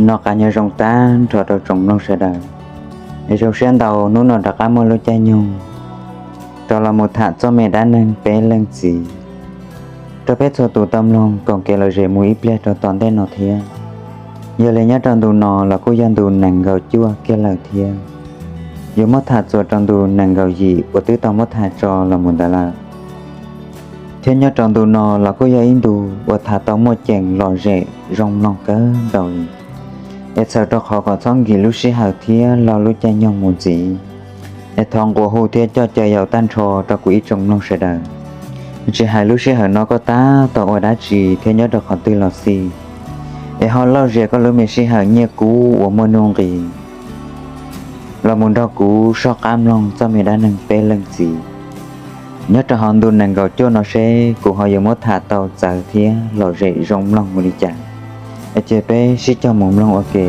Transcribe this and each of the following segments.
Noj qab nyob zoo tag nrho rau tsoom mloog sawv daws. Es zoo siab ntau hnub no rov qab muaj lub caij nyoog rov los mus tham txoj me dab neeg peb leej txiv rau peb txhua tus tau mloog koom kev lom zem mus ib pliag rau tom ntej no thiab. Yog li nyob rau ntu no los kuj yog ntu nees nkaum cuaj kiag lawm thiab. Yuav muab tham txuas rau ntu nees nkaum yim uas twb tau muab tham tso los mus ntawd lawm. Thiab nyob rau ntu no los kuj yog ib ntu uas tham tau muaj ceem lom zem zoo mloog kawg nkaus li. Es txhawm rau qhov kom txhob nkim lub sij hawm thiab lo lub caij nyoog mus ntxiv, es thov nquas hu thiab coj caw yaum tag nrho rau kuv ib tsoom mloog sawv daws. Tsis hais lub sij hawm no koj tab tom ua dab tsi thiab nyob rau qhov twg los xij, es ho lauj zias koj lub me sij hawm nyiaj kub uas muaj nuj nqis los mus nrog kuv soj qab mloog txoj me dab neeg peb leej txiv nyob rau hauv ntu nees nkaum cuaj no seb kuv ho yuav muab tham tau txawv thiab lom zem zoo mloog mus li cas. Es cia peb sib cog mus mloog ua ke.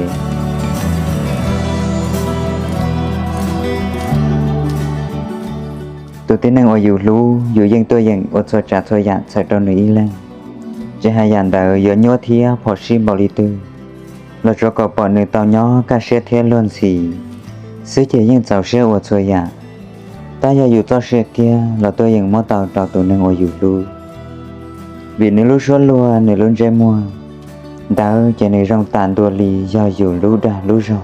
Tus tib neeg uas yus hlub, yus yeej tuaj yeem ua txhua tsav txhua yam txhawm rau nws ib leeg. Tsis hais yam ntawd yuav nyuaj thiab phom sij npaum li twg los tsuav kom pom nws tau nyob kaj siab thiab luag ntxhi xwb ces yeej txaus siab ua txhua yam. Tab yog yus txoj sia kiag los tuaj yeem muab tau rau tus neeg uas yus hlub, vim nws lub suab luag, nws lub ntsej muag ntawd ces nws zoo tas ntua li yog yus lub dag lub zog.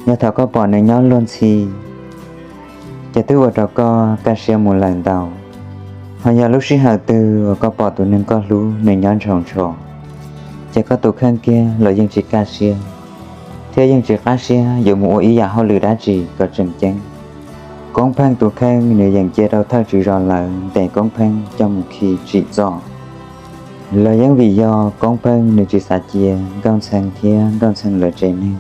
Yog thaum koj pom nws nyob luag ntxhi ces twb ua rau koj kaj siab mus lawm ntau. Ho yog lub sij hawm twg uas koj pom tus neeg koj hlub nws nyob ntshaus ntsho, ces koj tus kheej kiag los yeej tsis kaj siab thiab yeej tsis qab siab yuav mus ua ib yam hauj lwm dab tsi kom tseem ceeb. Koob Pheej tus kheej nws yeem cia rau thawj tswv zos lawv ntes Koob Pheej coj mus khi tsim txom. Los yeej vim yog Koob Pheej nws tsis xav cia Nkauj Ntxhee thiab Nkauj Ntxhee lawv tsev neeg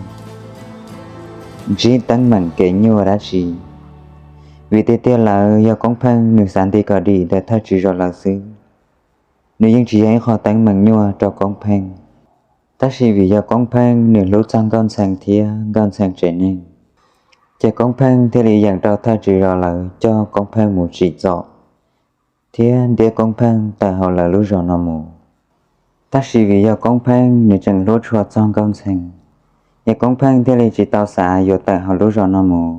ntsib teeb meem kev nyuaj dab tsi, vim tiag tiag lawm yog Koob Pheej nws xav nti kom dim ntawm thawj tswv zos lawv xwb, nws yeej tsis yog ib qho teeb meem nyuaj rau Koob Pheej. Tab sis vim yog Koob Pheej nws hlub txog Nkauj Ntxhee thiab Nkauj Ntxhee tsev neeg, ces Koob Pheej thiaj li yeem rau thawj tswv zos lawv coj Koob Pheej mus tsim txom thiab ntiab Koob Pheej tawm hauv lawv lub zos no mus. Tab sis vim yog Koob Pheej nws tseem hlub tshua txog Nkauj Ntxhee, es Koob Pheej thiaj li tsis tau xav yuav tawm hauv lub zos no mus.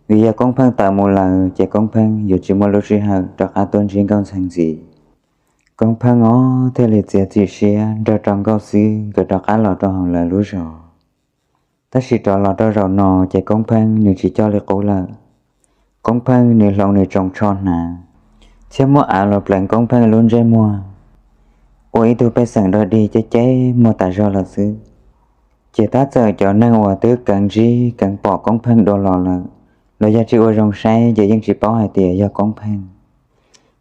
Vim yog Koob Pheej tawm mus lawm ces Koob Pheej yuav tsis muaj lub sij hawm rov qab tuaj ntsib Nkauj Ntxhee ntxiv. Koob Pheej os thiaj li txiav txim siab nrog rau Nkauj Xwb nkawd rov qab los rau hauv lawv lub zos. Tab sis rov los rau zaum no ces Koob Pheej nws tsis coj li qub lawm. Koob Pheej nws hloov nws tsoos tsho hnav thiab muab av los pleev Koob Pheej lub ntsej muag ua ib tug pej xeem dog dig ceb ceb muag tas zog lawm xwb. Ces tab txawm cov neeg uas twb keev ntsib keev pom Koob Pheej dua los lawm, los yog tsis ua zoo saib ces yeej tsis paub hais tias yog Koob Pheej.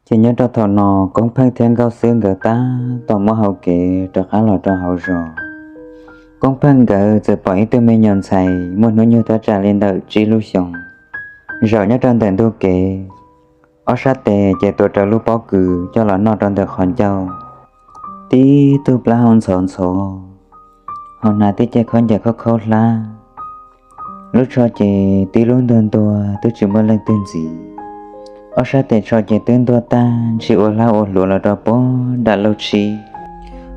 Ces nyob rau thaum no Koob Pheej thiab Nkauj Xwb nkawd tab tom muab hau kev rov qab los rau hauv zos. Koob Pheej nkawd txawm pom ib tug me nyuam ntxhais muaj hnub nyoog thaj tsam li ntawm tsib lub xyoos, zaum nyob rau ntawm ntug kev, ob sab tes ces tuav rawv lub pob kws coj los noj rau ntawm qhov ncauj, tib tug plaub hau ntxhov ntxhov, hos hnav tib ce khaub ncaws khaub khaub hlab. Lub tsho ces tib lub ntuag ntuag twb tsis muaj leej twg ntxiv. Ob sab tes tsho ces twb ntuag tag ntshis ua hlab ua hluav los rau puag nram lauj tshib,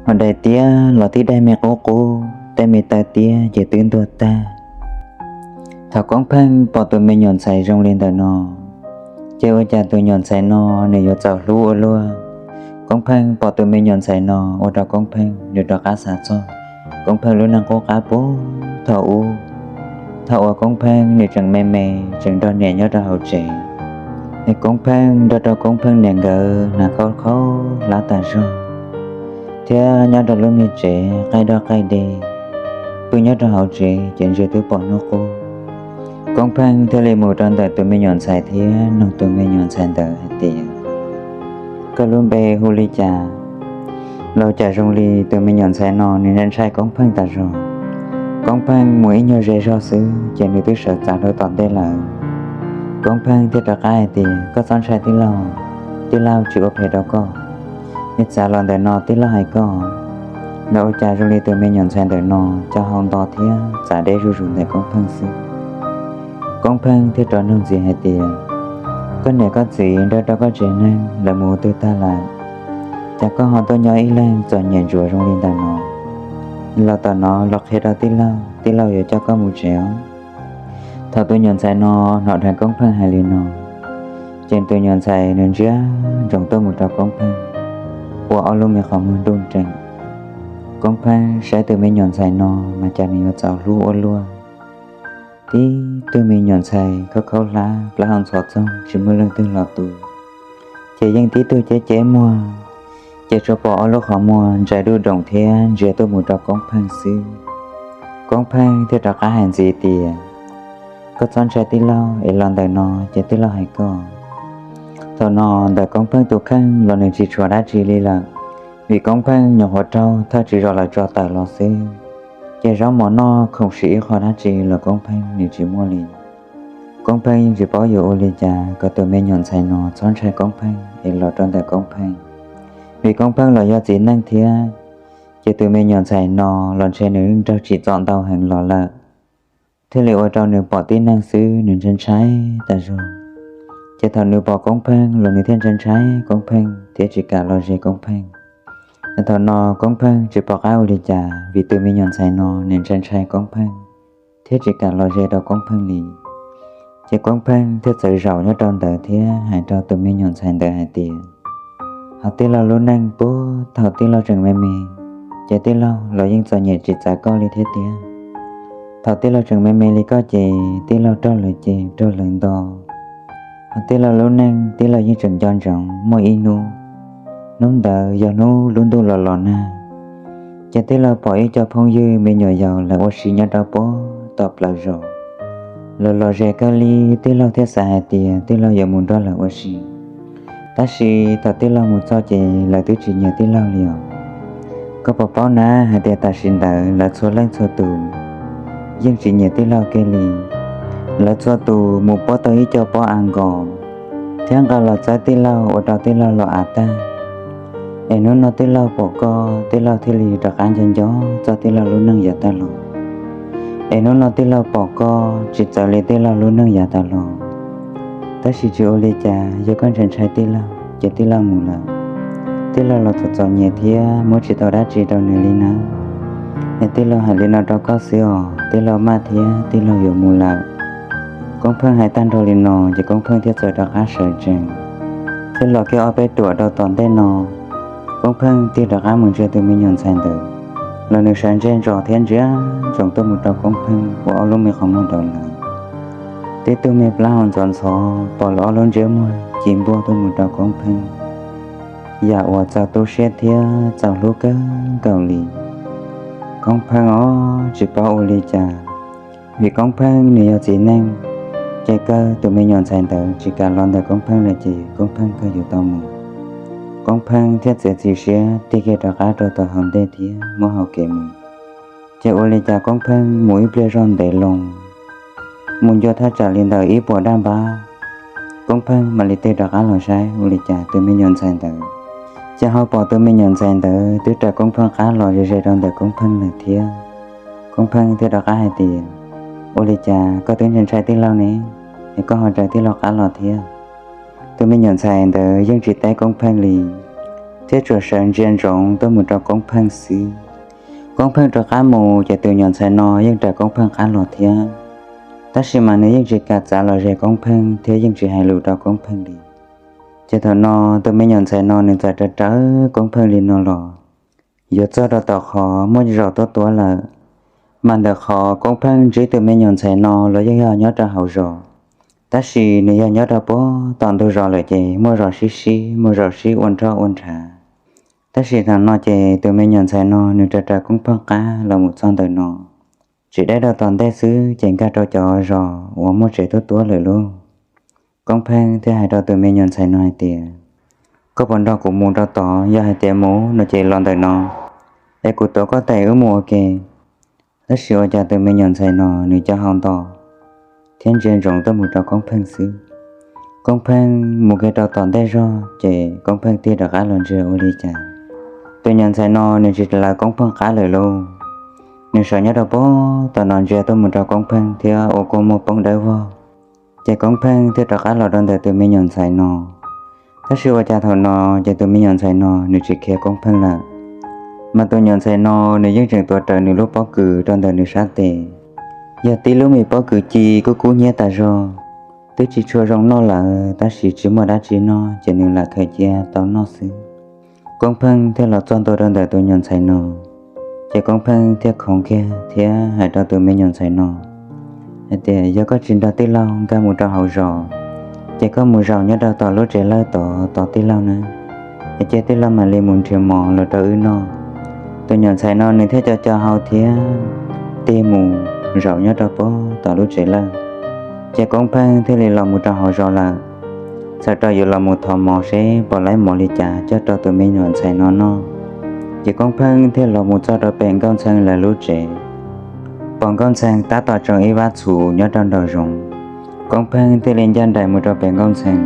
hos daim tiab los tib daim me qub qub, tej me taw tiab ces twb ntuag tag. Thaum Koob Pheej pom tus me nyuam ntxhais zoo li ntawm no, ces ua cas tus nyuam ntxhais no nws yuav txaus hlub ua luaj. Koob Pheej pom tus me nyuam ntxhais no ua rau Koob Pheej nws rov qab xav txog Koob Pheej lub neej qub qab puag thaum ub, thaum uas Koob Pheej nws tseem me me tseem nrog niam nyob rau hauv tsev, es Koob Pheej nrog rau Koob Pheej niam nkawd hnav khaub khaub hlab tas zog thiab nyob rau lub me tsev qaij doj qaij de, pw nyob rau hauv tsev ces ntshe twb pom hnub qub. Koob Pheej thiaj li mus rau ntawm tus me nyuam ntxhais thiab nug tus me nyuam ntxhais ntawd hais tias, koj lub npe hu li cas? Los cas zoo li tus me nyuam ntxhais no nws ntshai ntshai Koob Pheej tas zog. Koob Pheej mus ib nyuag ze zog xwb ces nws twb sawv txav rau tom ntej lawm. Koob Pheej thiaj rov qab hais tias, koj txhob ntshai tij laug, tij laug tsis ua phem rau koj. Es txav los ntawm no tij laug hais koj. Los ua cas zoo li tus me nyuam ntxhais ntawm no cov hau nto thiab txav deb zuj zus ntawm Koob Pheej xwb. Koob Pheej thiaj rov nug ntxiv hais tias, koj niam koj txiv nrog rau koj tsev neeg lawv mus twg tag lawm, cas koj ho tuaj nyob ib leeg txom nyem ntsuav zoo li ntawm no? los tom no los qhia rau tij laug, tij laug yuav coj koj mus tsev os. Thaum tus me nyuam ntxhais no hnov dheev Koob Pheej hais li no, ces tus me nyuam ntxhais nws ntsia ntsoov tuaj mus rau Koob Pheej, ua ob lub me qhov muag nruj nreem. Koob Pheej saib tus me nyuam ntxhais no mas cas nws yuav txaus hlub ua luaj. Tib tug me nyuam ntxhais khaub khaub hlab, plaub hau ntxhov txoog, tsis muaj leej twg los tu, ces yeej tib tug ceb ceb muag, ces tsuas pom ob lub qhov muag ntsais duj doom thiab ntsia tuaj mus rau Koob Pheej xwb. Koob Pheej thiaj rov qab hais ntxiv tias, koj txhob ntshai tij laug es los ntawm no ces tij laug hais koj. Thaum no ntawm Koob Pheej tus kheej los nws tsis tshuav dab tsi li lawm, vim Koob Pheej nyuam qhuav raug thawj tswv zos lawv tso tawm los xwb, ces zaub mov noj khoom siv ib qho dab tsi los Koob Pheej nws tsis muaj li. Koob Pheej yeej tsis paub yuav ua li cas kom tus me nyuam ntxhais no txhob ntshai Koob Pheej es los rau ntawm Koob Pheej, vim Koob Pheej los yog txiv neej thiab. Ces tus me nyuam ntxhais no los ntshe nws yeej raug tsim txom ntau heev los lawm, thiaj li ua rau nws pom tib neeg xwb nws ntshai ntshai tas zog. Ces thaum nws pom Koob Pheej los nws thiaj ntshai ntshai Koob Pheej thiab tsis kam los ze Koob Pheej. Thaum no Koob Pheej tsis pom qab ua li cas vim tus me nyuam ntxhais no nws ntshai ntshai Koob Pheej thiab tsis kam los ze rau Koob Pheej li. Ces Koob Pheej thiaj txawm zaum nyob rau ntawd thiab hais rau tus me nyuam ntxhais ntawd hais tias, ho tij laug lub neej puag thaum tij laug tseem me me, ces tij laug los yeej txom nyem tsis txawv koj li thiab tiag. Thaum tij laug tseem me me li koj ces tij laug raug lawv cem raug lawv nto. Ho tij laug lub neej tij laug yeej tseem nco ntsoov muaj ib hnub, hnub ntawd yog hnub lub ntuj los los nag, ces tij laug pom ib co phooj ywg me nyuam yaus lawv ua si nyob rau puag tom plawv zos. Lawv los ze kawg li, tij laug thiaj xav hais tias tij laug yuav mus nrog lawv ua si. Tab sis thaum tij laug mus txog ces lawv twb tsis nyiam tij laug li os. Koj puas paub na hais tias tam sim ntawd lawv txhua leej txhua tus yeej tsis nyiam tij laug kiag li. Lawv txhua tus mus puab tau ib co pob av nkos thiab nqa los txawb tij laug ua rau tij laug los av tag. Es hnub no tij laug pom koj, tij laug thiaj li rov qab nco nco txog tij laug lub neej yav tag los. Es hnub no tij laug pom koj tsis txawv li tij laug lub neej yav tas los. Tab sis tsis ua li cas, yog koj ntshai ntshai tij laug ces tij laug mus lawm. Tij laug los txom txom nyem thiab muab tsis tau dab tsi rau nws li nawb. Es tij laug hais li no rau koj xwb os, tij laug maj thiab tij laug yuav mus lawm. Koob Pheej hais tag nrho li no ces Koob Pheej thiaj txawm rov qab sawv tsees, thiab los kiag ob peb ruam rau tom ntej no. Koob Pheej tig rov qab mus ntsia tus me nyuam ntxhais ntawd, los nws sawv ntsia ntsoov thiab ntsia ntsoov tuaj mus rau Koob Pheej ua ob lub me qhov muag rau lawv. Tib tug me plaub hau ntxhov ntxhov pom lawv ob lub ntsiab muag ci npuaj tuaj mus rau Koob Pheej, yam uas txaus tu siab thiab txaus hlub kawg nkaus li. Koob Pheej os, tsis paub ua li cas, vim Koob Pheej nws yog txiv neej, ces kawg tus me nyuam ntxhais ntawd tsis kam los ntawm Koob Pheej lawm ces Koob Pheej kawg yuav tau mus. Koob Pheej thiaj txiav txim siab tig kiag rov qab rau tom hauv ntej thiab muab hau kev mus. Ces ua li cas Koob Pheej mus ib pliag zoj ntev loo, mus ncua thaj tsam li ntawm ib puas daj npab, Koob Pheej mam li tig rov qab los saib ua li cas tus me nyuam ntxhais ntawd, ces ho pom tus me nyuam ntxhais ntawd twb raws Koob Pheej qab los ze ze rau ntawm Koob Pheej lawm thiab. Koob Pheej thiaj rov qab hais tias, ua li cas koj twb ntshai ntshai tij laug ne, es koj ho raws tij laug qab los thiab? Tus me nyuam ntxhais ntawd yeej tsis teb Koob Pheej li, thiab tsuas sawv ntsia ntsoov tuaj mus rau Koob Pheej xwb. Koob Pheej rov qab mus ces tus me nyuam ntxhais no yeej raws Koob Pheej qab los thiab, tab sis mas nws yeej tsis kam txav los ze Koob Pheej thiab yeej tsis hais lus rau Koob Pheej li. Ces thaum no tus me nyuam ntxhais no nws txawm raws raws Koob Pheej li no los, yuav txog rau tom qhov muaj zos tuab tuab lawm, mas ntawm qhov Koob Pheej ntsib tus me nyuam ntxhais no los yeej yog nyob rau hauv zos, tab sis nws yog nyob rau puag tom ntug zos lawm ces muaj zos sib sib, muaj zos sib ua nroj ua nrhav. Tab sis thaum no ces tus me nyuam ntxhais no nws raws raws Koob Pheej qab los mus txog ntawm no, tsis deb rau tom ntej xwb ces nkag rau cov zos uas muaj tsev tuab tuab lawm lauj. Koob Pheej thiaj hais rau tus me nyuam ntxhais no hais tias, koj puas nrog kuv mus rau tod? Yog hais tias mus no ces los ntawm no, es kuv tuav koj tes wb mus ua ke. Tab sis ua cas tus me nyuam ntxhais no nws co hau nto thiab ntsia ntsoov tuaj mus rau Koob Pheej xwb. Koob Pheej mus kiag rau tom ntej zog ces Koob Pheej tig rov qab los ntsia ua li cas, tus me nyuam ntxhais no nws tsis lawv Koob Pheej qab lawm lauj. Nws sawv nyob rau puag tom no ntsia tuaj mus rau Koob Pheej thiab ua kua muag poob dawb vog. Ces Koob Pheej thiaj rov qab los rau ntawm tus me nyuam ntxhais no. Tab sis ua cas thaum no ces tus me nyuam ntxhais no nws tsis khiav Koob Pheej lawm. Mas tus me nyuam ntxhais no nws yeej tseem tuav rawv nws lub pob kws rau ntawm nws sab tes, yog tib lub me pob kws ci kub kub hnyiab tas zog, twb tsis tshua zoo noj lawm tab sis tsis muaj dab tsi noj ces nws lam khaws cia tau noj xwb. Koob Pheej thiaj los txog ntua rau ntawm tus me nyuam ntxhais no, ces Koob Pheej thiaj khoov kiag thiab hais rau tus me nyuam ntxhais no hais tias, yog koj tsis nrog tij laug nkag mus rau hauv zos, ces koj mus zaum nyob rau tom lub tsev lawj tod tos tij laug na, es cia tij laug mam li mus nrhiav mov los rau wb noj. Tus me nyuam ntxhais no nws thiaj co co hau thiab tig mus zaum nyob rau pem tom lub tsev lawj. Ces Koob Pheej thiaj li los mus rau hauv zos lawm. Txawm rau yuav los mus thov mov seb puas laib mov li cas coj rau tus me nyuam ntxhais no noj. Ces Koob Pheej thiaj los mus txog rau pem Nkauj Ntxhee lawv lub tsev, pom Nkauj Ntxhee tab tom tsoo ib vab txhuv nyob rau nraum zoov. Koob Pheej thiaj li ncaj nraim mus rau pem Nkauj Ntxhee.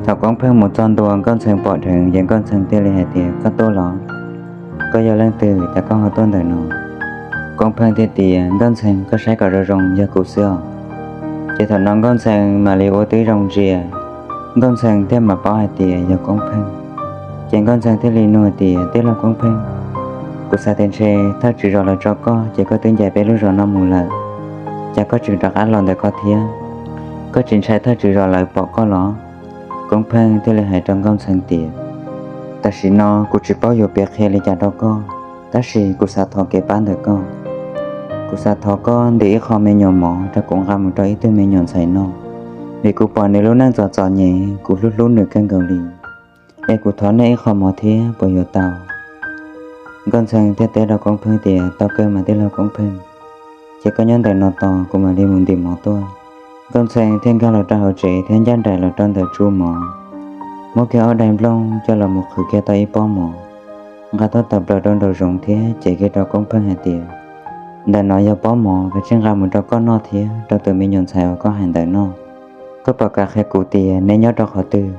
Thaum Koob Pheej mus txog ntua Nkauj Ntxhee pom dheev ces Nkauj Ntxhee thiaj li hais tias, koj tuaj los? Koj yog leej twg cas koj ho tuaj ntawm no? Koob Pheej thiaj tias, Nkauj Ntxhee, koj saib kom zoo zoo yog kuv xwb os. Ces thaum no Nkauj Ntxhee mam li ua tib zoo ntsia, Nkauj Ntxhee thiaj mam paub hais tias yog Koob Pheej. Ces Nkauj Ntxhee thiaj li nug hais tias, tij laug Koob Pheej, kuv xav tias ntshe thawj tswv zos lawv tso koj ces koj twb ncaim peb lub zos no mus lawm, cas koj tseem rov qab los ntawm ko thiab? Koj tsis ntshai thawj tswv zos lawv pom koj los? Koob Pheej thiaj li hais rau Nkauj Ntxhee tias, tam sim no kuv tsis paub yuav piav qhia li cas rau koj, tab sis kuv xav thov kev pab ntawm koj. Kuv xav thov koj ntim ib qho me nyuam mov rau kuv nqa mus rau ib tug me nyuam ntxhais no, vim kuv pom nws lub neej txom txom nyem, kuv hlub hlub nws kawg nkaus li. Es kuv thov nej ib qho mov thiab puas yuav tau? Nkauj Ntxhee thiaj teb rau Koob Pheej tias, tau kawg mas tij laug Koob Pheej, ces koj nyob ntawm no tos kuv mam li mus ntim mov tuaj. Nkauj Ntxhee thiaj nkag los rau hauv tsev thiab ncaj nraim los rau ntawm tsu mov, muab kiag ob daim nplooj coj los mus qhwv kiag tau ib pob mov, nqa tuaj tawm plaws rau nraum zoov thiab cev kiag rau Koob Pheej hais tias, ntawm no yog pob mov, kav tsij nqa mus rau koj noj thiab rau tus me nyuam ntxhais uas koj hais ntawd noj. Koj puas kam qhia kuv tias neb nyob rau qhov twg,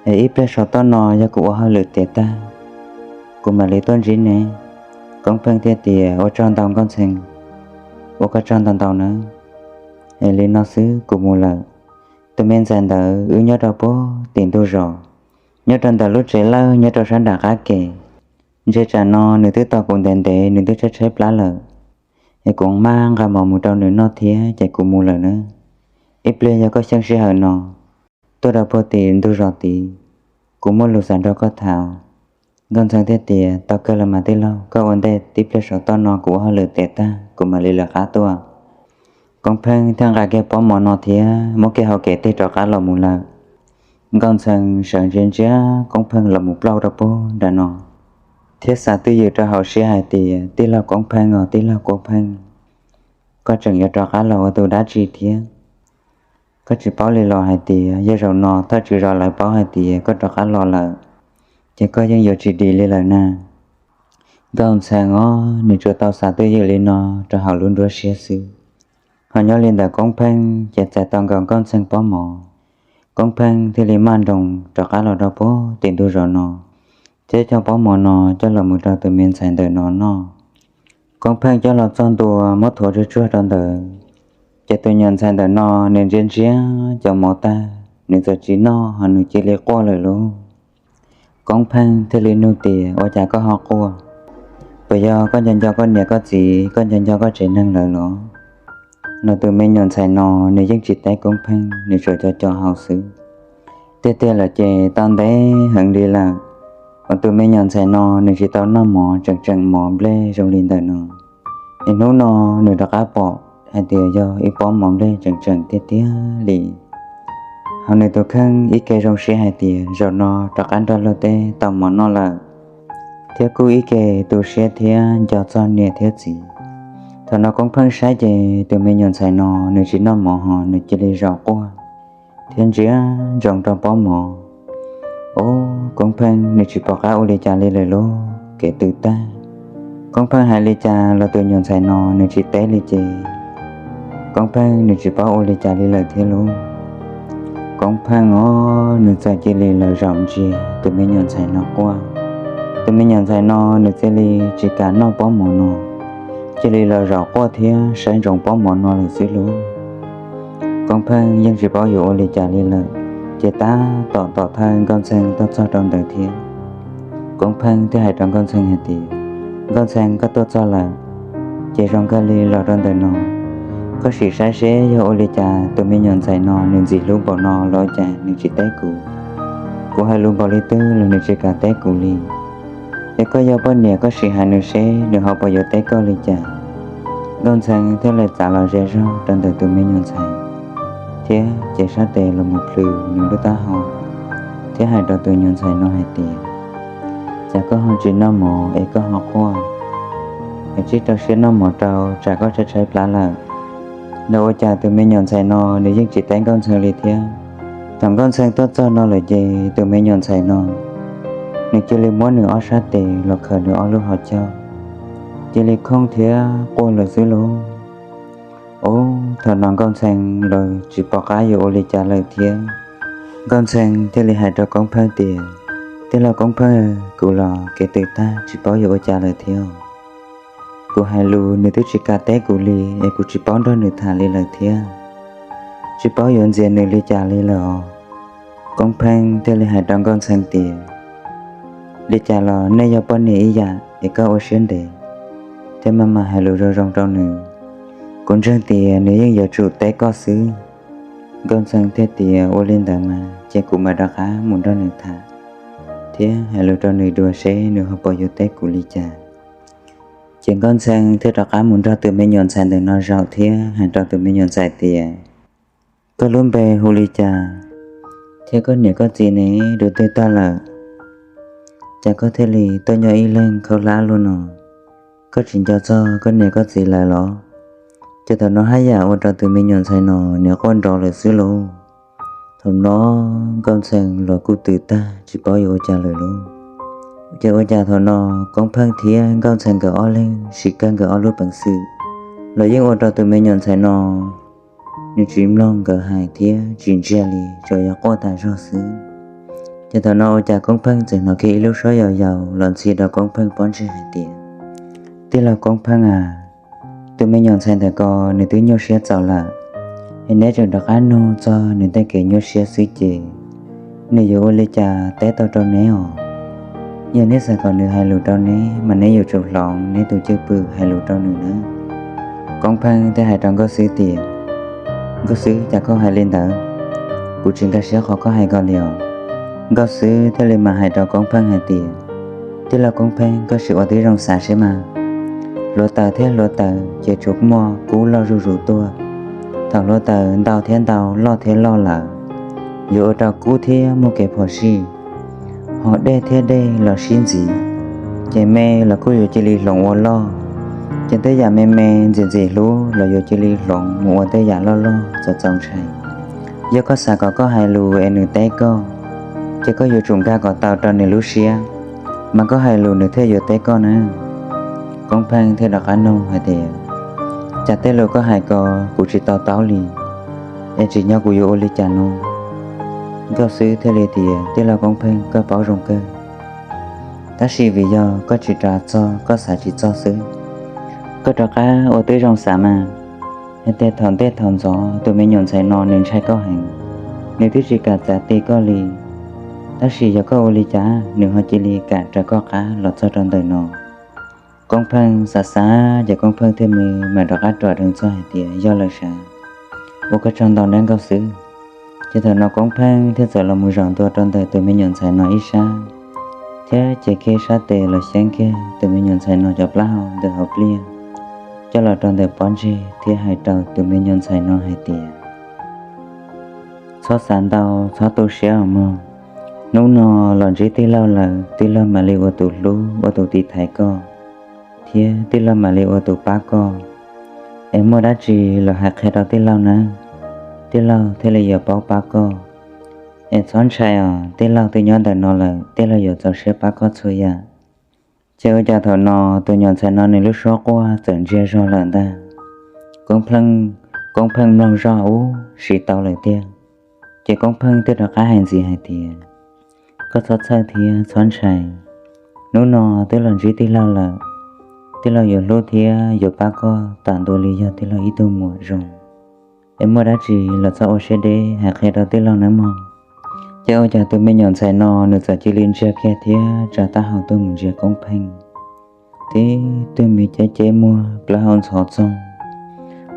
es ib pliag saum toj no yog kuv ua hauj lwm tiav tag, kuv mam li tuaj ntsib neb. Koob Pheej thiaj tias, ua tsaug ntau Nkauj Ntxhee, ua koj tsaug ntau ntau nawb. Es li no xwb kuv mus lawm. Tus me ntxhais ntawd wb nyob rau puag tim ntug zos, nyob rau ntawm lub tsev lawj nyob rau sab nram qab ke. Ntshe tsam no nws twb tos kuv ntev ntev, nws twb tshaib tshaib plab lawm, es kuv maj nqa mov mus rau nws noj thiab ces kuv mus lawm nawb. Ib pliag yog koj xyeej sij hawm no tuaj rau puag tim ntug zos tid, kuv muaj lus xav nrog koj tham. Nkauj Ntxhee thiaj tias, tau kawg los mas tij laug, koj ua ntej, tib pliag saum toj no kuv ua hauj lwm tiav tag kuv mam li lawv qab tuaj. Koob Pheej thiaj nqa kiag pob mov no thiab muab kiag hau kev tig rov qab los mus lawm. Nkauj Ntxhee sawv ntsia ntsia Koob Pheej los mus plaub rau puag nram no, thiab xav twj ywm rau hauv siab hais tias, tij laug Koob Pheej os, tij laug Koob Pheej, koj tseem yuav rov qab los ua tus dab tsi thiab? Koj tsis paub li los hais tias yog zaum no thawj tswv zos lawv paub hais tias koj rov qab los lawm, ces koj yeej yuav tsis dim li lawm na. Nkauj Ntxhee os, nws tsuas tau xav twj ywm li no rau hauv lub nruab siab xwb, ho nyob li ntawm Koob Pheej ces txais tau nkaus Nkauj Ntxhee pob mov. Koob Pheej thiaj li maj nroos rov qab los rau puag tim ntug zos no, thiab coj pob mov no coj los mus rau tus me ntxhais ntawm no noj. Koob Pheej coj los txog ntua muab thuav tsuag tsuag rau ntawd, ces tus me nyuam ntxhais ntawm no nws ntsia ntsia cov mov tag, nws txawm tsis noj ho nws cia li quaj lawm lauj. Koob Pheej thiaj li nug tias, ua cas koj ho quaj? Puas yog koj nco nco koj niam koj txiv, koj nco nco koj tsev neeg lawm los? No tus me nyuam ntxhais no nws yeej tsis teb Koob Pheej, nws tsuas co co hau xwb. Tiag tiag lawm ces tau ntev heev li lawm uas tus me nyuam ntxhais no nws tsis tau noj mov tseem tseem mov nplej zoo li ntawm no. Es hnub no nws rov qab pom hais tias yog ib pob mov nplej tseem tseem tiag tiag li. Ho nws tus kheej ib ke zoo siab hais tias zaum no rov qab nrog luag tej tau mov noj lawm, thiab kuj ib ke tu siab thiab nco txog niam thiab txiv. Thaum no Koob Pheej saib ces tus me nyuam ntxhais no nws tsis noj mov ho nws cia li zaum quaj thiab ntsia ntsoov rau pob mov. Ub, Koob Pheej nws tsis pom qab ua li cas li lawm lauj, kev tws tag. Koob Pheej hais li cas los tus me nyuam ntxhais no nws tsis teb li ces Koob Pheej nws tsis paub ua li cas li lawm thiab lauj. Koob Pheej os, nws txawm cia li los zaum ntsia tus me nyuam ntxhais no quaj. Tus me nyuam ntxhais no nws cia li tsis kam noj pob mov no, cia li los zaum quaj thiab saib ntsoov pob mov no lawm xwb lauj. Koob Pheej yeej tsis paub yuav ua li cas li lawm, ces tab tom tom thawj Nkauj Ntxhee tuaj txog rau ntawd thiab. Koob Pheej thiaj hais rau Nkauj Ntxhee hais tias, Nkauj Ntxhee, koj tuaj txog lawm, ces zoo kawg li los rau ntawm no. Koj sim saib seb yog ua li cas tus me nyuam ntxhais no nws ntxim hlub npaum no los ua cas nws tsis teb kuv. Kuv hais lus npaum li twg los nws tsis kam teb kuv li. Es koj yog poj niam, koj sim hais nws seb nws ho puas yuav teb koj li cas. Nkauj Ntxhee thiaj li txav los ze zog rau ntawm tus me nyuam ntxhais, thiab cev sab tes los mus plhws nws lub taub hau, thiab hais rau tus nyuam ntxhais no hais tias, Cas koj ho tsis noj mov es koj ho quaj? Es tsib rau siab noj mov rau, tsam koj tshaib tshaib plab lawm. Nrog ua cas tus me nyuam ntxhais no nws yeej tsis teb Nkauj Ntxhee li thiab. Thaum Nkauj Ntxhee tuaj txog no lawm ces tus me nyuam ntxhais no nws cia li muab nws ob sab tes los khaws nws ob lub hauv caug, cia li khooj thiab quaj lawm xwb lauj. Ub, thaum no Nkauj Ntxhee los tsis pom qab yuav ua li cas lawm thiab. Nkauj Ntxhee thiaj li hais rau Koob Pheej tias, Tij laug Koob Pheej, kuv los kev tws tag tsis paub yuav ua cas lawm thiab. Kuv hais lus nws twb tsis kam teb kuv li, es kuv tsis paub nrog nws tham li lawm thiab. Tsis paub yuav ntxias nws li cas li lawm os. Koob Pheej thiaj li hais rau Nkauj Ntxhee tias, Li cas los nej yog poj niam ib yam es koj ua siab ntev thiab maj mam hais lus zoo zoo rau nws. Kuv ntseeg tias nws yeej yuav tsum teb koj xwb. Nkauj Ntxhee thiaj tias, Ua li ntawd mas ces kuv mam rov qab mus nrog nws tham thiab hais lus rau nws dua seb nws ho puas yuav teb kuv li cas. Ces Nkauj Ntxhee thiaj rov qab mus nrog tus me nyuam ntxhais ntawm no zaum thiab hais rau tus me nyuam ntxhais tias, Koj lub npe hu li cas, thiab koj niam koj txiv ne, dua twg tag lawm, cas koj thiaj li tuaj nyob ib leeg khaub hlab luaj no? Koj tsis nco txog koj niam koj txiv lawm los? Ces thaum no haj yam ua rau tus me nyuam ntxhais no nws quaj nrov lawm xwb lauj. Thaum no Nkauj Ntxhee los kuj tws tag tsis paub yuav ua cas lawm lauj. Ces ua cas thaum no Koob Pheej thiab Nkauj Ntxhee nkawd ob leeg sim kawg nkawd ob lub peev xwm los yeej ua rau tus me nyuam ntxhais no nws tsis mloog nkawd hais thiab tsis ntsia li, tsuas yog quaj tas zog xwb. Ces thaum no ua cas Koob Pheej txawm hnov kiag ib lub suab yau yau los ntxhi rau Koob Pheej pob ntseg hais tias, Tij laug Koob Pheej a, tus me nyuam ntxhais ntawm ko nws twb nyuaj siab txaus lawm, es neb tseem rov qab nug txog nws tej kev nyuaj siab xwb ces nws yuav ua li cas teb tau rau neb os? Yog neb xav kom nws hais lus rau neb mas neb yuav tsum hloov neb tus cwj pwm hais lus rau nws nawb. Koob Pheej thiaj hais rau Nkauj Xwb tias, Nkauj Xwb, cas koj hais li ntawd? Kuv tsis nkag siab qhov koj hais ko li os. Nkauj Xwb thiaj li mam hais rau Koob Pheej hais tias, Tij laug Koob Pheej, koj sim ua tib zoo xav seb mas, hluav taws thiab hluav taws ces tsuas muaj kub loj zuj zus tuaj. Thaum hluav taws ntau thiab ntau, loj thiab loj lawm, yuav ua rau kub thiab muaj kev phom sij, ho dej thiab dej los sib ntxiv, ces me los kuj yuav cia li hloov ua loj, ces tej yam me me ntxim ntxim hlub los yuav cia li hloov mus ua tej yam loj loj txaus txaus ntshai. Yog koj xav kom koj hais lus es nws teb koj, ces koj yuav tsum nkag kom tau rau nws lub siab, mas koj hais lus nws thiaj yuav teb koj na. Koob Pheej thiaj rov qab nug hais tias, Cas tej lus koj hais ko kuv tsis to taub li, es tsim nyog kuv yuav ua li cas no? Nkauj Xwb thiaj li tias, Tij laug Koob Pheej, koj paub zoo kawg, tab sis vim yog koj tsis ras txog koj xav tsis txog xwb. Koj rov qab ua tib zoo xav mas, hais tias thaum ntej thaum ntxov tus me nyuam ntxhais no nws ntshai koj heev, nws twb tsis kam txav ti koj li, tab sis yog koj ua li cas nws ho cia li kam raws koj qab los txog rau ntawm no? Koob Pheej xav xav ces Koob Pheej thiaj me mam rov qab rov dheev txog hais tias, Yog lawm sav, ua koj tsaug ntau nawb Nkauj Xwb. Ces thaum no Koob Pheej thiaj txawm los mus zaum ntua rau ntawm tus me nyuam ntxhais no ib sab, thiab cev kiag sab tes los xyeeb kiag tus me nyuam ntxhais no cov plaub hau ntawm hauv pliaj, coj los rau ntawm pob ntseg thiab hais rau tus me nyuam ntxhais no hais tias, Txhob xav ntau, txhob tu siab os mog. Hnub no los ntsib tij laug lawm, tij laug mam li ua tus hlub ua tus tiv thaiv koj, thiab tij laug mam li ua tus pab koj. Es muaj dab tsi los hais qhia rau tij laug nawb, tij laug thiaj li yuav paub pab koj. Es txhob ntshai os, tij laug twb nyob ntawm no lawm, tij laug yuav txaus siab pab koj txhua yam. Ces ua cas thaum no tus nyuam ntxhais no nws lub suab quaj txawm ntsiag zog lawm ntag. Koob Pheej, Koob Pheej mloog zoj ub siv tau lawm tiag. Ces Koob Pheej thiaj rov qab hais ntxiv hais tias, Koj txhob txhawj thiab txhob ntshai. Hnub no twb los ntsib tij laug lawm, tij laug yuav hlub thiab yuav pab koj tam ntua li yog tij laug ib tug muam zoo. Es muaj dab tsi los txhob ua siab deb hais qhia rau tij laug nawb mog. Ces ua cas tus me nyuam ntxhais no nws txawm cia li ntsiag kiag thiab tsa taub hau tuaj mus ntsia Koob Pheej. tib tug me ceb ceb muag plaub hau ntxhov txoog,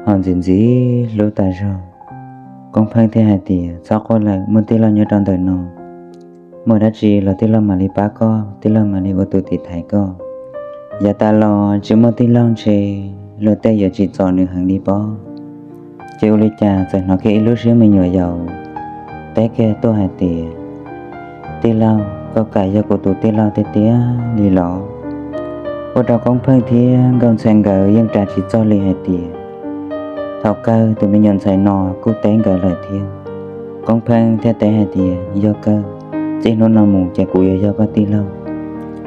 ho ntxim ntxim hlub tas zog. Koob Pheej thiaj hais tias, Txhob quaj lawm, muaj tij laug nyob rau ntawm no, muaj dab tsi los tij laug mam li pab koj, tij laug mam li ua tus tiv thaiv koj. Yav tas los tsis muaj tij laug ntshe luag tej yuav tsim txom nws heev li pob. Ces ua li cas txawm hnov kiag ib lub siab me nyuam yaus teb kiag tuaj hais tias, Tij laug, koj kam yog kuv tus tij laug tiag tiag li los? Ua rau Koob Pheej thiab Nkauj Ntxhee nkawd yeej ras tsis txog li hais tias, thaum kawg tus me nyuam ntxhais no kuj teb nkawd lawm thiab. Koob Pheej thiaj teb hais tias, Yog kawg, txij hnub no mus ces kuv yuav yog koj tij laug,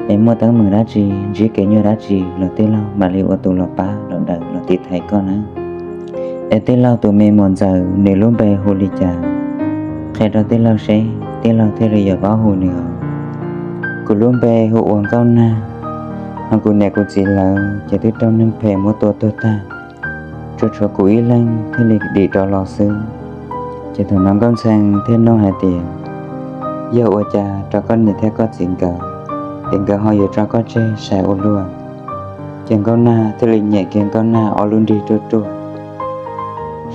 es muaj teeb meem dab tsi, ntsib kev nyuaj dab tsi los tij laug mam li ua tus los pab los daws los tiv thaiv koj na. Es tij laug tus me muam ntxawm nws lub npe hu li cas? Qhia rau tij laug seb tij laug thiaj li yuav paub hu nws os. Kuv lub npe hu ua Nkauj Nag, ho kuv niam kuv txiv lawv ces twb raug neeg phem muab tua tuag tag, tsuas tshuav kuv ib leeg thiaj li dim rov los xwb. Ces thaum no Nkauj Ntxhee thiaj nug hais tias, Yog ua cas rau koj niam thiab koj txiv nkawd, es nkawd ho yuav tso koj tseg sai ua luaj? Ces Nkauj Nag thiaj li nyem kiag Nkauj Nag ob lub nrig ruaj ruaj,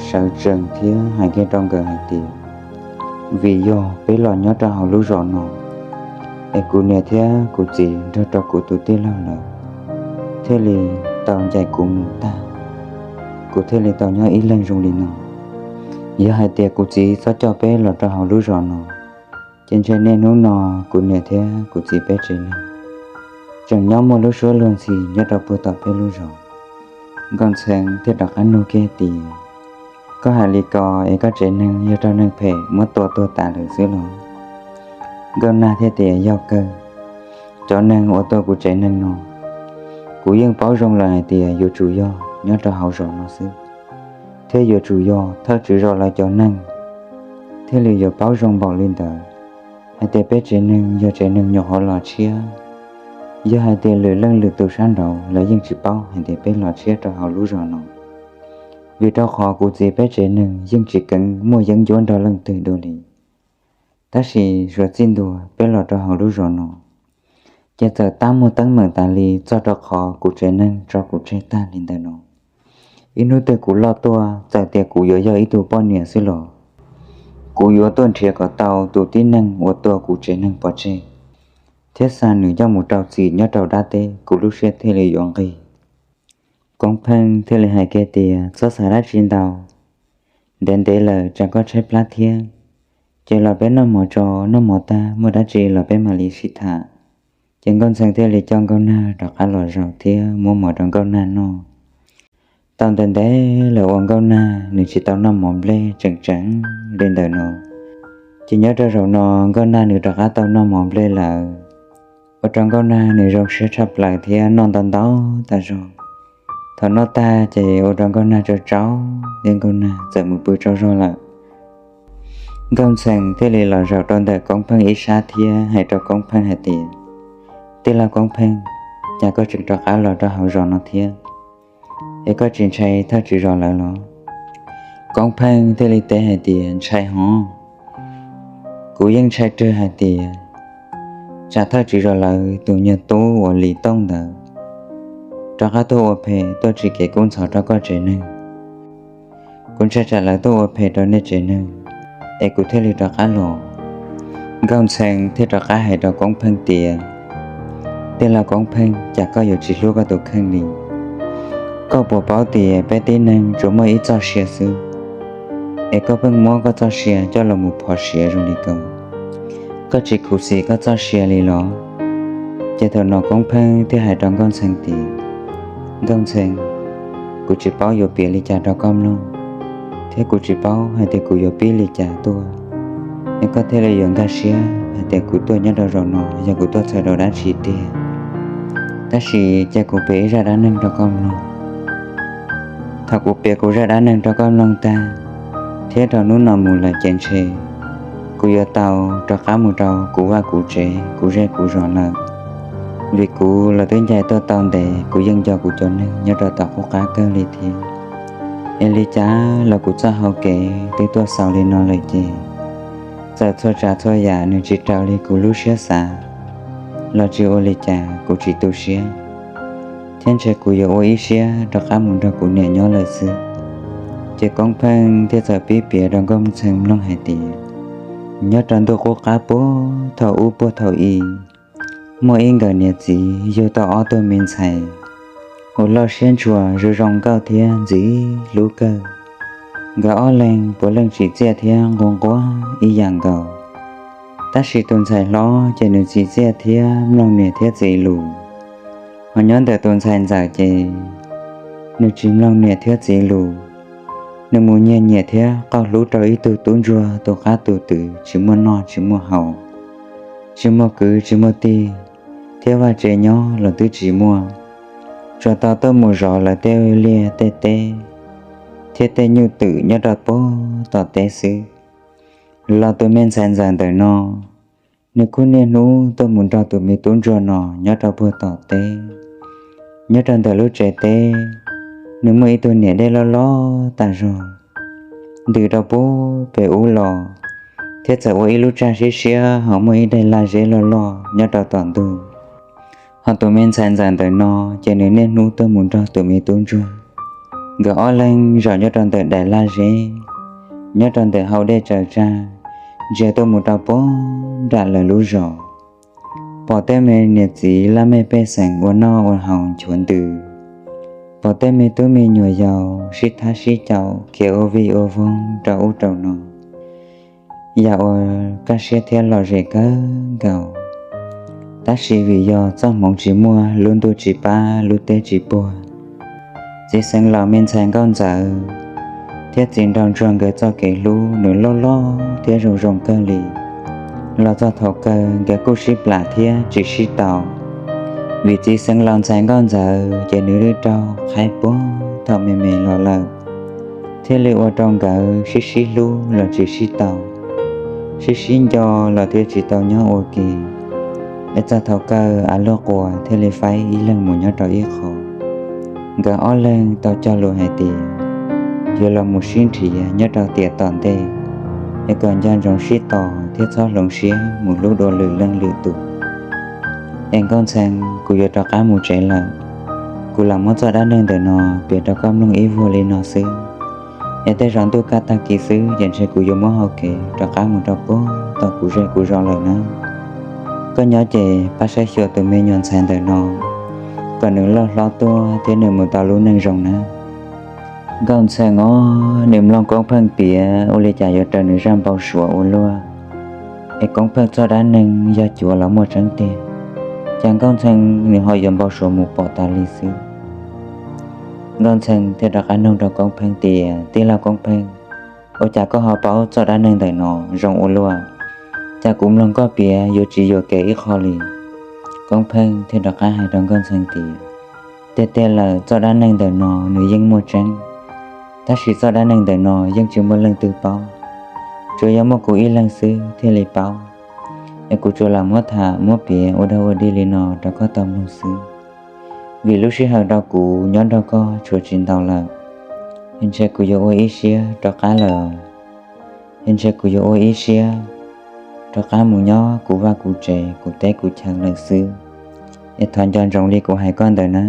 sawv tsees thiab hais kiag rau nkawd hais tias, Vim yog peb los nyob rau hauv lub zos no, es kuv niam thiab kuv txiv nrog rau kuv tus tij laug lawm, thiaj li tau ncaim kuv mus tag, kuv thiaj li tau nyob ib leeg zoo li no. Yog hais tias kuv txiv txhob coj peb los rau hauv lub zos no, ces ntshe niaj hnub no kuv niam thiab kuv txiv peb tsev neeg tseem nyob muaj lub suab luag ntxhi nyob rau puag tom peb lub zos. Nkauj Ntxhee thiaj rov qab nug kiag tias, Koj hais li ko es koj tsev neeg yog raug neeg phem muab tua tuag tas lawm xwb los? Nkauj Nag thiaj tias, Yog kawg, cov neeg uas tua kuv tsev neeg no, kuv yeej paub zoo lawm hais tias yuav tsum yog nyob rau hauv zos no xwb, thiab yuav tsum yog thawj tswv zos lawv cov neeg thiaj li yuav paub zoo npaum li ntawd, hais tias peb tsev neeg yog tsev neeg nyuam qhuav los tshiab. Yog hais tias lwm leej lwm tus sab nraud lawv yeej tsis paub hais tias peb los tshiab rau hauv lub zos no, vim rau qhov kuv txiv peb tsev neeg yeej tsis keev muaj yeeb ncuab nrog leej twg dua li. Tab sis suav txij ntua peb los rau hauv lub zos no, ces txawm tab muaj teeb meem tas li txog rau qhov kuv tsev neeg tso kuv tseg tag li ntawm no. Ib hnub twg kuv loj tuaj, txawm tias kuv yuav yog ib tug poj niam xwb los kuv yuav tuaj nrhiav kom tau tus tib neeg uas tua kuv tsev neeg pov tseg, thiab xa nws coj mus rau txim nyob rau dab teb, kuv lub siab thiaj li yuav nqig. Koob Pheej thiaj li hais kiag tias, Txhob xav dab tsi ntau, ntev ntev lawm tsam koj tshaib plab thiab, ces los peb noj mov tso, noj mov tag muaj dab tsi los peb mam li sib tham. Ces Nkauj Ntxhee thiaj li coj Nkauj Nag rov qab los zaum thiab muab mov rau Nkauj Nag noj. Tau ntev ntev lawm uas Nkauj Nag nws tsis tau noj mov nplej tseem tseem li ntawm no, ces nyob rau zaum no Nkauj Nag nws rov qab tau noj mov nplej lawm, ua rau Nkauj Nag nws zoo siab tshaj plaws thiab noj ntau ntau tas zog. Thaum noj tag ces ua rau Nkauj Nag tsau tsau, thiab Nkauj Nag txawm mus pw tsaug zog lawm. Nkauj Ntxhee thiaj li los zaum rau ntawm Koob Pheej ib sab thiab hais rau Koob Pheej hais tias, Tij laug Koob Pheej, cas koj tseem rov qab los rau hauv zos no thiab? Es koj tsis ntshai thawj tswv zos lawv los? Koob Pheej thiaj li teb hais tias, Ntshai hov, kuv yeej ntshai rwg hais tias tsam thawj tswv zos lawv tus nyuag tub uas Lis Tooj ntawd rov qab tuaj ua phem tuaj tsim kev kub ntxhov rau koj tsev neeg. Kuv ntshai tsam lawv tuaj ua phem rau nej tsev neeg, es kuv thiaj li rov qab los. Nkauj Ntxhee thiaj rov qab hais rau Koob Pheej tias, Tij laug Koob Pheej, cas koj yuav tsis hlub koj tus kheej li? Koj puas paub tias peb tib neeg tsuas muaj ib txoj sia xwb, es koj pheej muab koj txoj sia coj los mus phom siav zoo li ko, koj tsis khuv xim koj txoj sia li los? Ces thaum no Koob Pheej thiaj hais rau Nkauj Ntxhee tias, Nkauj Ntxhee, kuv tsis paub yuav piav li cas rau koj mloog, thiab kuv tsis paub hais tias kuv yuav pib li cas tuaj, es koj thiaj li yuav nkag siab hais tias kuv tuaj nyob rau zaum no yog kuv tuaj txhawm rau dab tsi tiag. Tab sis cia kuv piav ib zaj dab neeg rau koj mloog. Thaum kuv piav kuv zaj dab neeg rau koj mloog tag, thiab rau hnub no mus lawm ces ntshe kuv yuav tau rov qab mus rau kuv vaj kuv tsev kuv zej kuv zos lawm, vim kuv los twb ncaim tuaj tau ntev, kuv yeej nco kuv cov neeg nyob rau tom qub qab kawg li thiab. Es li cas los kuv txoj hau kev twb tuaj xaus li no lawm ces, txawm txhua tsav txhua yam nws tsis raws li kuv lub siab xav los tsis ua li cas kuv tsis tu siab. thiab ntshe kuv yuav ua ib siab rov qab mus nrog kuv niam nyob lawm xwb. Ces Koob Pheej thiaj txawm pib piav rau Nkauj Ntxhee mloog hais tias, nyob rau ntuj qub qab puag thaum ub puag thaum i, muaj ib nkawm niam txiv yug tau ob tug me ntxhais uas loj siab ntshua, zoo zoo nkauj thiab ntxim hlub kawg. Nkawd ob leeg puav leej tsim txiaj thiab nquag nquag ib yam nkaus. Tab sis tus ntxhais hlob ces nws tsim txiaj thiab mloog niam thiab txiv lus, ho nyob ntawm tus ntxhais ntxawm ces nws tsis mloog niam thiab txiv lus. Nws mus nyiag nyiam thiab qaug hlub rau ib tug tub ntsuag tus qab tus twm, tsis muaj noj tsis muaj haus, tsis muaj kwv tsis muaj tij, thiab vaj tse nyob los twb tsis muaj, tsuas tau tuaj mus zov lawv tej liaj tej teb thiab tej nyuj twm nyob rau puag tom teb xwb. Los tus me ntxhais ntxawm ntawm no, nws kuj niaj hnub tuaj mus nrog tus me tub ntsuag no nyob rau puag tom teb. Nyob rau ntawm lub tsev teb, nws muaj ib tug niam dej loj loj tas zog ntws rau puag pem ub los, thiab txawm ua ib lub tsaj siab siab ho muaj ib daim laj zeb loj loj nyob rau tom ntug. Ho tus me ntxhais ntxawm ntawm no, ces nws niaj hnub tuaj mus nrog tus me tub ntsuag, nkawd ob leeg zaum nyob rau ntawm daim laj zeb, nyob rau ntawm hau dej tsaws tsag, ntsia tuaj mus rau puag nram lawv lub zos, pom tej me niam txiv laj mej pej xeem ua noj ua haus nchuav ntws, pom tej me tub me nyuam yaus sib thab sib caum khiav ua vij ua voog rau ub rau no, yam uas kaj siab thiab lom zem kawg nkaus. Tab sis vim yog txoj hmoov tsis muaj, lub ntuj tsis pab, lub teb tsis puag, txiv xeev laus me ntxhais nkauj ntxawm thiab txiv nraug ntsuag nkawd txoj kev hlub nws loj loj thiab zoo zoo kawg li. Los txog thaum kawg nkawd kuj sib plam thiab tsis sib tau, vim txiv xeev laus ntxhais nkauj ntxawm ces nws lwj raug qhaib puag thaum me me los lawm, thiaj li ua rau nkawd sib sib hlub los tsis sib tau, sib sib nco los thiaj tsis tau nyob ua ke. Es txog thaum kawg av luaj quas thiaj li faib ib leeg mus nyob rau ib qho. Nkawd ob leeg tau cog lus hais tias yuav los mus sib nrhiav nyob rau tiam tom ntej, es kom nco ntsoov sib tos thiab txhob hloov siab mus hlub dua lwm leej lwm tus. Es Nkauj Ntxhee, kuv yuav rov qab mus tsev lawm, kuv lam muab txoj dab neeg ntawm no piav rau koj mloog ib vuag li no xwb. Es tej zaum ntuj kaj tag kis xwb ces ntshe kuv yuav muab hau kev rov qab mus rau puag tom kuv zej kuv zos lawm na. Koj nyob ces pab saib xyuas tus me nyuam ntxhais ntawm no, kom nws loj hlob tuaj thiab nws mus tau lub neej zoo na. Nkauj Ntxhee os, nws mloog Koob Pheej piav ua li cas yuav raws nws zaj npau suav ua luaj. Es Koob Pheej txoj dab neeg yog cuav los muaj tseeb tiag, cas Nkauj Ntxhee nws ho yuav npau suav mus pom tas li xwb. Nkauj Ntxhee thiaj rov qab nug rau Koob Pheej tias, tij laug Koob Pheej, ua cas koj ho paub txoj dab neeg ntawm no zoo ua luaj? Cas kuv mloog koj piav yuav tsis yuam kev ib qho li. Koob Pheej thiaj rov qab hais rau Nkauj Ntxhee tias, tiag tiag lawm, txoj dab neeg ntawm no nws yeej muaj tseeb, tab sis txoj dab neeg ntawm no yeej tsis muaj leej twg paub, tsuas yog muaj kuv ib leeg xwb thiaj li paub. Es kuv tsuas lam muab tham muab piav ua dog ua dig li no rau koj tau mloog xwb, vim lub sij hawm rau kuv nyob nrog koj tshuav tsis ntau lawm. Es ntshe kuv yuav ua ib siab rov qab lawm. Es ntshe kuv yuav ua ib siab rov qab mus nyob kuv vaj kuv tsev kuv teb kuv chaw lawm xwb. Es thov nco ntsoov li kuv hais koj ntawd na.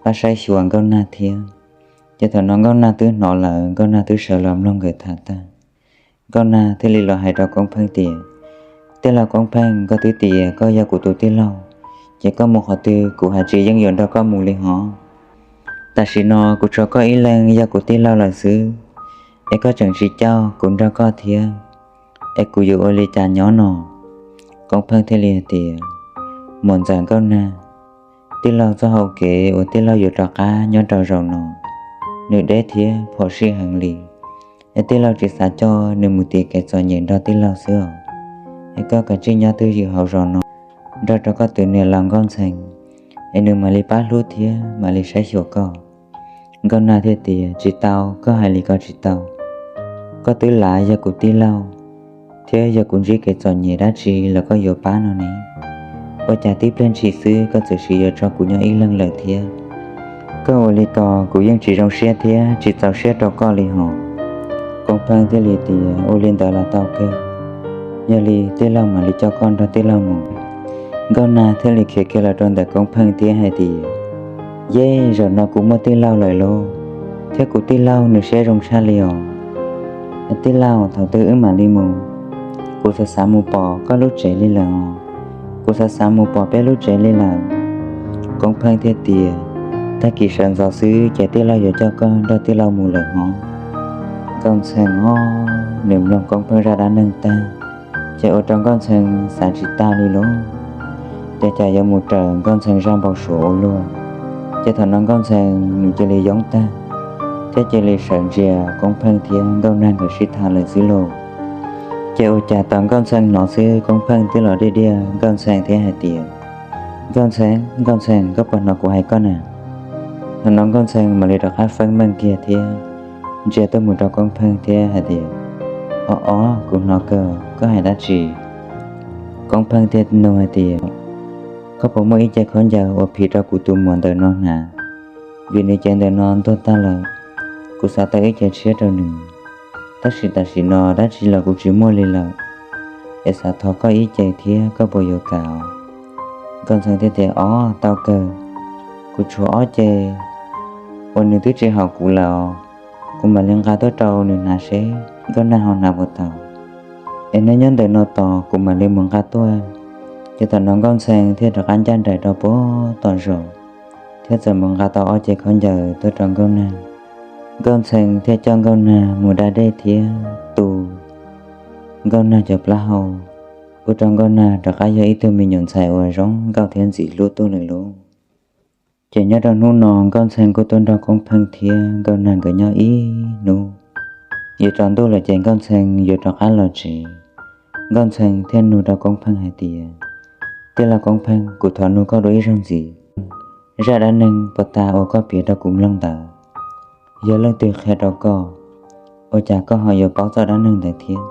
Pab saib xyuas Nkauj Nag thiab. Ces thaum no Nkauj Nag twb hnov lawm, Nkauj Nag twb sawv los mloog nkawd tham tag. Nkauj Nag thiaj li los hais rau Koob Pheej tias, tij laug Koob Pheej, koj twb tias koj yog kuv tus tij laug, ces koj mus qhov twg kuv hais tsis yeej yuav nrog koj mus li hov. Tam sim no kuv tshuav koj ib leeg yog kuv tij laug lawm xwb, es koj tseem tsis coj kuv nrog koj thiab, es kuv yuav ua li cas nyob no? Koob Pheej thiaj li hais tias, muam ntxawm Nkauj Nag, tij laug txoj hau kev uas tij laug yuav rov qab nyob rau zaum no, nws deb thiab phom sij heev li. Es tij laug tsis xav coj nws mus tiv kev txom nyem nrog tij laug xwb os. Es koj kav tsij nyob twj ywm hauv zos no, nrog rau koj tus niam laus Nkauj Ntxhee, es nws mam li pab hlub thiab mam li saib xyuas koj. Nkauj Nag thiaj tias, tsis tau, koj hais li ko tsis tau. Koj twb lav yog kuv tij laug, thiab yog kuv ntsib kev txom nyem dab tsi los koj yuav pab no ne? Ua cas tib pliag ntshis xwb koj txawm sim yuav tso kuv nyob ib leeg lawm thiab? Koj ua li ko kuv yeej tsis zoo siab thiab tsis txaus siab rau koj li hos. Koob Pheej thiaj li tias, ua li ntawd los tau kawg, yog li tij laug mam li coj koj nrog tij laug mus. Nkauj Nag thiaj li khiav kiag los rau ntawm Koob Pheej thiab hais tias, Yej, zaum no kuv muaj tij laug lawm lauj, thiab kuv tij laug nws siab zoo tshaj li os. Tij laug, thaum twg wb mam li mus? Kuv xav xav mus pom koj lub tsev li lawm os. Kuv xav xav mus pom peb lub tsev li lawm. Koob Pheej thiaj tias, tag kis sawv ntxov xwb ces tij laug yuav coj koj nrog tij laug mus lawm hov. Nkauj Ntxhee os, nws mloog Koob Pheej zaj dab neeg tag, ces ua rau Nkauj Ntxhee xav tsis tag li lauj. Ces cas yuav mus raws Nkauj Ntxhee zaj npau suav ua luaj, ces thaum no Nkauj Ntxhee nws cia li yoob tag, thiab cia li sawv ntsia Koob Pheej thiab Nkauj Nag nkawd sib tham lawm xwb lauj. Ces ua cas tau Nkauj Ntxhee hnov xwb Koob Pheej twb los diaj diaj Nkauj Ntxhee thiab hais tias, Nkauj Ntxhee, Nkauj Ntxhee, koj puas hnov kuv hais koj na? Thaum no Nkauj Ntxhee mam li rov qab feeb meej kiag thiab ntsia tuaj mus rau Koob Pheej thiab hais tias, o o, kuv hnov kawg, koj hais dab tsi? Koob Pheej thiaj nug hais tias, koj puas muaj ib ce khaub ncaws uas phim rau kuv tus muam ntawm no hnav? Vim nws cev ntawm no ntuag tag lawm, kuv xav tau ib ce tshiab rau nws, tab sis tam sim no dab tsi los kuv tsis muaj li lawm, es xav thov koj ib ce thiab koj puas yuav kam? Nkauj Ntxhee thiaj tias, o, tau kawg, kuv tshuav ob ce uas nws twb tsis haum kuv lawm os, kuv mam li nqa tuaj rau nws hnav seb Nkauj Nag ho hnav puas tau. Es neb nyob ntawm no tos kuv mam li mus nqa tuaj. Ces thaum no Nkauj Ntxhee thiaj rov qab ncaj nraim rau puag tom zos, thiab txawm mus nqa tau ob ce khaub ncaws tuaj rau Nkauj Nag. Nkauj Ntxhee thiaj coj Nkauj Nag mus da dej thiab tu Nkauj Nag cov plaub hau, ua rau Nkauj Nag rov qab yog ib tug me nyuam ntxhais uas zoo nkauj thiab ntxim hlub tuaj lawm lauj. Ces nyob rau hnub no Nkauj Ntxhee kuj tuaj nrog Koob Pheej thiab Nkauj Nag nkawd nyob ib hnub, yuav tsaus ntuj lawm ces Nkauj Ntxhee yuav rov qab los tsev. Nkauj Ntxhee thiaj nug rau Koob Pheej hais tias, tij laug Koob Pheej, kuv thov nug koj dua ib zaug ntxiv, zaj dab neeg puag ta uas koj piav rau kuv mloog ntawd, yog leej twg qhia rau koj, ua cas koj ho yuav paub txoj dab neeg ntawd thiab?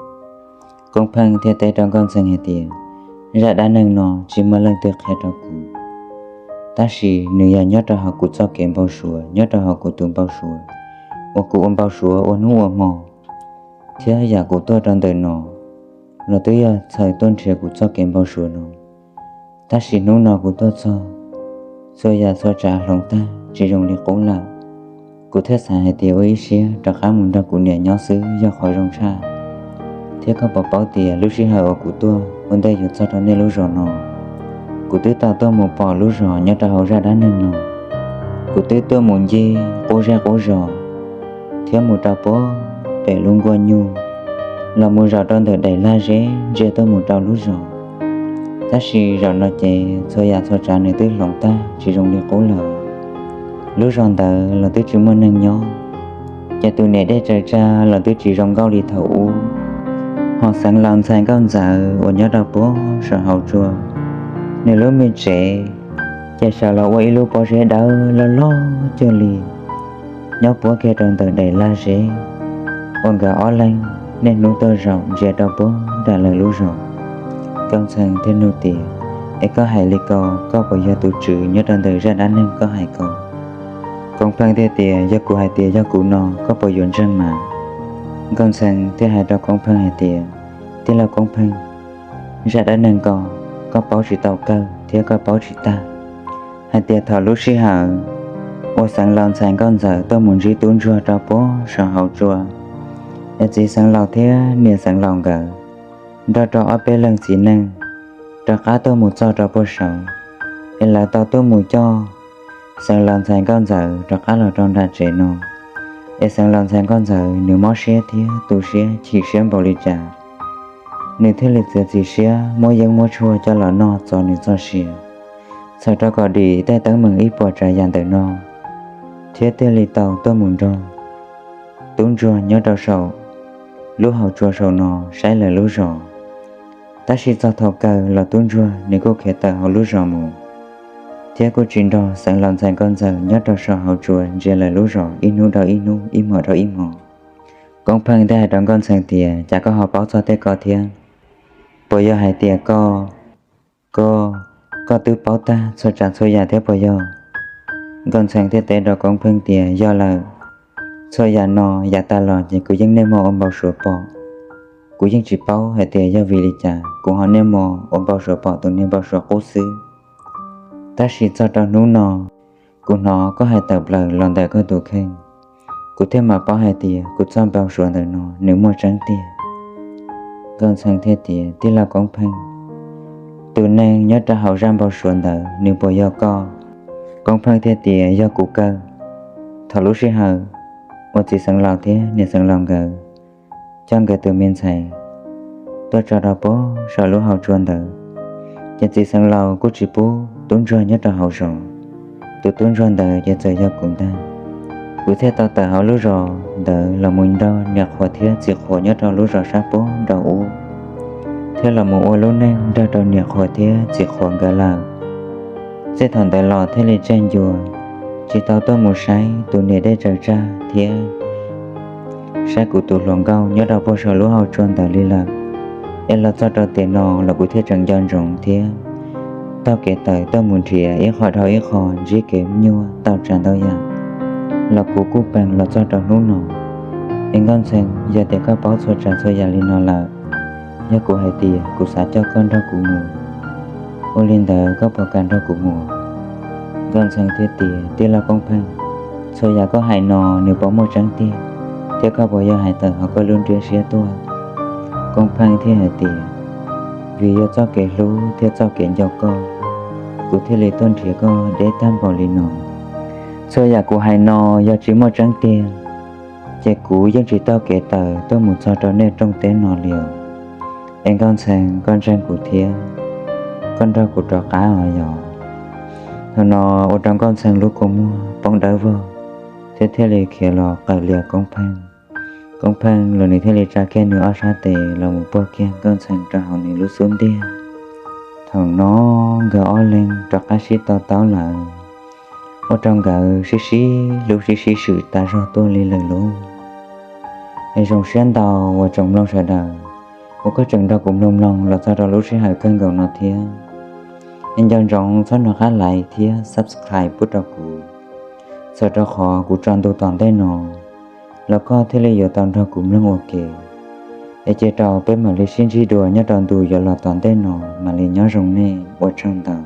Koob Pheej thiaj teb rau Nkauj Ntxhee hais tias, zaj dab neeg no tsis muaj leej twg qhia rau kuv, tab sis nws yog nyob rau hauv kuv txoj kev npau suav, nyob rau hauv kuv tus npau suav, uas kuv ua npau suav ua hnub ua hmo, thiab yam kuv tuaj rau ntawm no los twb yog txhawm tuaj nrhiav kuv txoj kev npau suav no. Tab sis hnub no kuv tuaj txog, txhua yam txhua tsav hloov tag tsis zoo li qub lawm. Kuv thiaj xav hais tias ua ib siab rov qab mus nrog kuv niam nyob xwb yog qhov zoo tshaj. Thiab koj puas paub tias lub sij hawm uas kuv tuaj ua ntej yuav txog rau nej lub zos no, kuv twb tau tuaj mus pom lub zos nyob rau hauv zaj dab neeg no. Kuv twb tuaj mus ncig qub zej qub zos, thiab mus rau puag pem lub nkuaj nyuj, los mus zaum rau ntawm daim lag zeb ntsia tuaj mus rau lub zos. Tab sis zaum no ces txhua yam txhua tsav nws twb hloov tag tsis zoo li qub lawm. Lub zos ntawd los twb tsis muaj neeg nyob, ces tus niam dej tsaws tsag los twb tsis zoo nkauj li thaum ub. Ho xeev laus ntxhais nkauj ntxawm uas nyob rau puag saum hauv tsua, nws lub me tsev ces sawv los ua ib lub pob zeb dawb loj loj cuag li, nyob puab kiag rau ntawm daim lag zeb uas nkawd ob leeg niaj hnub tuaj zaum ntsia rau puag nram lawv lub zos. Nkauj Ntxhee thiaj nug tias, es koj hais li ko, koj puas yog tus tswv nyob rau ntawm zaj dab neeg koj hais ko? Koob Pheej thiaj tias, yog kuv hais tias yog kuv no koj puas yuav ntseeg mas? Nkauj Ntxhee thiaj hais rau Koob Pheej hais tias, tij laug Koob Pheej, zaj dab neeg ko, koj paub tsis tau kawg thiab koj paub tsis tag. Hais tias thaum lub sij hawm uas xeev laus ntxhais nkauj ntxawm tuaj mus ntsib tub ntsuag rau puag saum hauv tsua, es txiv xeev laus thiab niam xeev laus nkawd nrog rau ob peb leeg txiv neej rov qab tuaj mus txog rau puag saud, es lawv tau tuaj mus coj xeev laus ntxhais nkauj ntxawm rov qab los rau nram tsev no. Es xeev laus ntxhais nkauj ntxawm nws mob siab thiab tu siab chim siab npaum li cas, nws thiaj li txiav txim siab muab yeeb muab tshuaj coj los noj txo nws txoj sia, txhawm rau kom dim tej teeb meem ib puas tsav yam ntawm no, thiab thiaj li tau tuaj mus nrog tub ntsuag nyob rau saum lub hauv tsua saum no saib lawv lub zos. Tab sis txog thaum kawg los tub ntsuag nws kuj khiav tawm hauv lub zos mus, thiab kuj tsis nrog xeev laus ntxhais nkauj ntxawm nyob rau saum hauv tsua ntsia lawv lub zos ib hnub rau ib hnub, ib hmos rau ib hmos. Koob Pheej thiaj hais rau Nkauj Ntxhee tias, cas koj ho paub txog tej ko thiab? Puas yog hais tias koj, koj, koj twb paub tag txhua tsav txhua yam thiab puas yog? Nkauj Ntxhee thiaj teb rau Koob Pheej tias, yog lawm, txhua yam no yav tas los ces kuv yeej niaj hmo ua npau suav pom. Kuv yeej tsis paub hais tias yog vim li cas kuv ho niaj hmo ua npau suav pom tus niag npau suav qub xwb. Tab sis txog rau hnub no, Kuv hnov koj hais tawm plaws los ntawm koj tus kheej, kuv thiaj mam paub hais tias kuv txoj npau suav ntawm no nws muaj tseeb tiag. Nkauj Ntxhee thiaj tias, Tij laug Koob Pheej, tus neeg nyob rau hauv zaj npau suav ntawd nws puas yog koj? Koob Pheej thiaj tias, Yog kuv kawg. Thaum lub sij hawm uas txiv xeev laus thiab niam xeev laus nkawd coj nkawd tus me ntxhais tuaj tso rau pem saum lub hauv tsua ntawd, ces txiv xeev laus kuj tsis pub tub ntsuag nyob rau hauv zos. Tus tub ntsuag ntawd ces txawm yog kuv ntag. Kuv thiaj tau tawm hauv lub zos ntawd los mus nrog niam qhuav thiab txiv qhuav nyob rau lub zos sab pem nraum ub, thiab los mus ua lub neej nrog rau niam qhuav thiab txiv qhuav nkawd lawm. Txij thaum ntawd los thiaj li tseg ncua, tsis tau tuaj mus saib tus niam dej tsaws tsag thiab saib kuv tus hluas nkauj nyob rau pem saum lub hauv tsua ntawd li lawm. Es los txog rau tiam no los kuv thiaj tseem nco ntsoov thiab taug kev tawm tuaj mus nrhiav ib qho dhau ib qho ntsib kev nyuaj tau tsav ntau yam, los kuv kuj peem los txog rau hnub no. Es Nkauj Ntxhee, yog tias koj paub txhua tsav txhua yam li no lawm, yog kuv hais tias kuv xav coj koj nrog kuv mus, ua li ntawd koj puas kam nrog kuv mus? Nkauj Ntxhee thiaj tias, Tij laug Koob Pheej, txhua yam koj hais no nws puas muaj tseeb tiag, thiab koj puas yog hais tawm hauv koj lub nruab siab tuaj? Koob Pheej thiaj hais tias, Vim yog txoj kev hlub thiab txoj kev nco koj, kuv thiaj li tuaj nrhiav koj deb tag npaum li no. Txhua yam kuv hais no yog tsis muaj tseeb tiag, ces kuv yeej tsis taug kev tawm tuaj mus txog rau nej rooj teb no li os. Es Nkauj Ntxhee, koj ntseeg kuv thiab koj nrog kuv rov qab os yom. Thaum no ua rau Nkauj Ntxhee lub kua muag poob dawb vog, thiab thiaj li khiav los qawm lias Koob Pheej. Koob Pheej los nws thiaj li tsa kiag nws ob sab tes los mus puag kiag Nkauj Ntxhee rau hauv nws lub xub ntiag. Thaum no nkawd ob leeg rov qab sib to taub lawm, ua rau nkawd sib sib hlub sib sib swm tas zog tuaj li lawm lauj. Es zoo siab ntau uas tsoom mloog sawv daws uas koj tseem nrog kuv mloog mloog los txog rau lub sij hawm kawg nkaus no thiab. Es nco ntsoov txhob hnov qab like thiab subscribe pub rau kuv, txhawm rau qhov kuv tso ntu tom ntej no los koj thiaj li yuav tau nrog kuv mloog ua ke. Es cia rau peb mam li sib ntsib dua nyob rau ntu yuav los tom ntej no, mam li nyob zoo nej, ua tsaug ntau.